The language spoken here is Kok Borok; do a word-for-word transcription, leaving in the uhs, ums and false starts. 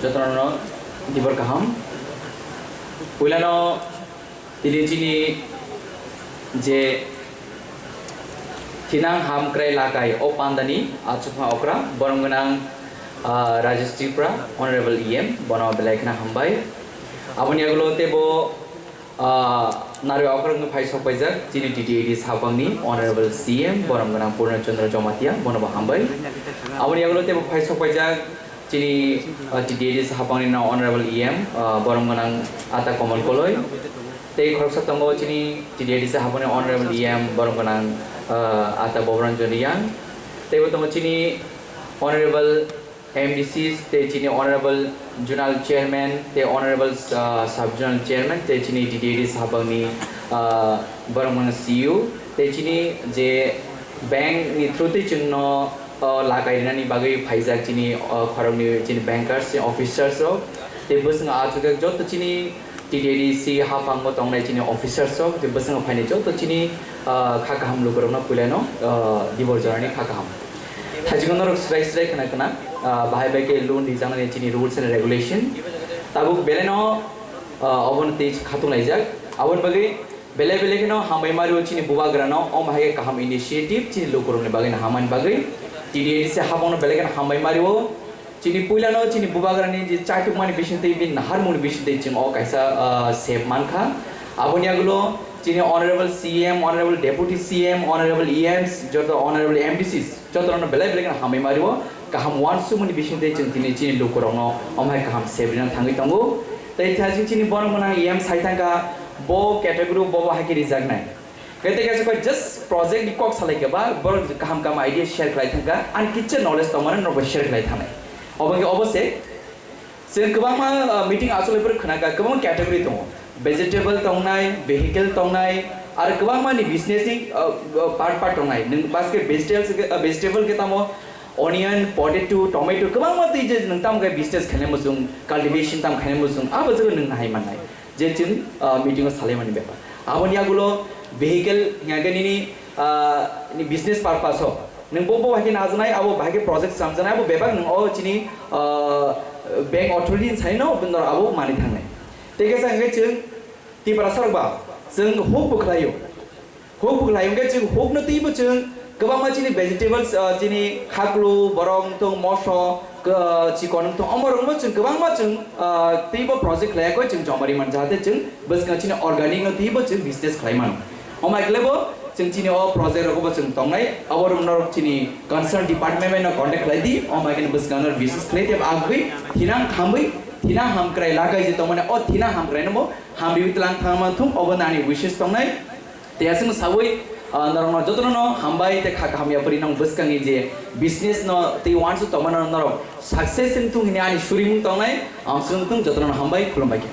Jotono dibor kaham. Puilano tini chini je thinang hamkrai lakai o pandani achukma okra borom gwnang, ah, Rajesh Tripura, Honorable E M, bono belai khna hambai. Aboni agulo tebo Ah, narwi okhrok no phai sok paijak chini T T A D saphangni Honorable C M borom gwnang Purna Chandra Jamatia, bono bo hambai. Aboni yagulo tebo phai sok paijak chini, ah, T T A D saphangni no Honorable E M, ah, borom gwnang Ata Kamal Koloi. Tei khoroksa tongo chini T T A D saphangni Honorable E M borom gwnang, ah, Ata Bobranjan Riyang. Teibo tongo chini Honorable M D Cs tei chini Honorable Zonal Chairman tei Honorable, ah, Sub Zonal Chairman tei chini T T A D saphangni, ah, borok mano C E O tei chini je bank ni through tei chwngno, ah, lakai rinani bagwi phaijak chini, ah, khoroknwi chini bankers, chini officers rok tei bwskango achukjak joto chini T T A D C haphango tongnai chini officers rok tei bwskango phainai joto chini, ah, kha kaham lukurokno puilano, ah, dibor jorani kha kaham. Thaichikno norok srai srai khna khna, ah, bahai bai khe loan rijaknani chini rules and regulation. Tabuk belai no, ah, obono tei khatung laijak. Aboni bagwi belai belai kheno hambai mario chini bubagrano, omo hai khe kaham initiative chini lukurokni bagwi no hamani bagwi. T T A D C haphango belai kheno hambai mario. Chini puilano chini bubagrani je chaitukmani bisingtwi bini naharmungni bisingtwi chwng o kaisa, ah, sep mankha. Aboni agulo chini Honorable C M, Honorable Deputy C M, Honorable E Ms, joto Honorable M D Cs, jotono belai belai kheno hambai mario. Kaham uansukmani bisingtwi chwng tini chini lukurokno omo hai kaham sep rina thangwi tongo. Tei thajing chini borok gwnang E M sai thangkha, bo category bo bo hai khe rijaknai. Kete kaisa koi just project ni kok salai khe ba borok kaham kaham idea share khlai thangkha, ani kicha knowledge tongmani norokbo share khlai thangnai. Obo khe obo se chwng kwbangma, ah, meeting achulaiphuru khwnakha, kwbangma category tongo, vegetable tongnai, vehicle tongnai, aro kwbangma ni business ni, ah, ah, part part tongnai. Nwng baske vegetable se, ah, vegetable khe tamo onion, potato, tomato kwbangma twi je nwng tamo khe business khainai muchung, cultivation tamo khainai muchung, abo jagao nwng nahai mannai. Je chwng, ah, meeting o salaimani bepar. Aboni yagulo vehicle hingkha khe nini, ah, ni business purpose o nwng bo bo hai khe najaknai, abo bahai khe project samjaknai, abo bebak nwng o chini, ah, bank authority ni sai no norok abo manwi thangnai. Tei khe sa hingkhe chwng Tiprasa rok ba chwng huk bo khlaio. Huk huk lai hwnkhe chwng hukno twibo chwng kwbangma chini vegetables, ah, chini khaklu, borok wngthung, moso, k-, chikon wngthung, omorokno chwng kwbangma chwng, ah, twibo project khlai yakwi chwng joma rimani, jahate chwng bwskango chini organic no twibo chwng business khlai mano. Omo hai khlaibo chwng chini o project rogobo chwng tongnai, abo rok norok chini concern department bai no contact khlai di, omo hai kheno bwskango business khlai tei agwi thinang hamwi, thinang hamkrai lagai je tongmani, o thinang hamkrai no bo hamriwi tlang thang man thung, obo nani wishes tongnai. Tei aswk sawi, ah, norokno jotono no hambai tei kha kaham yapri nang bwskangni je business no tei uansuk tongmano norok success wngthung hwnwi ani surimung tongnai, ang swngthung jotono no hambai, khulumbai khe.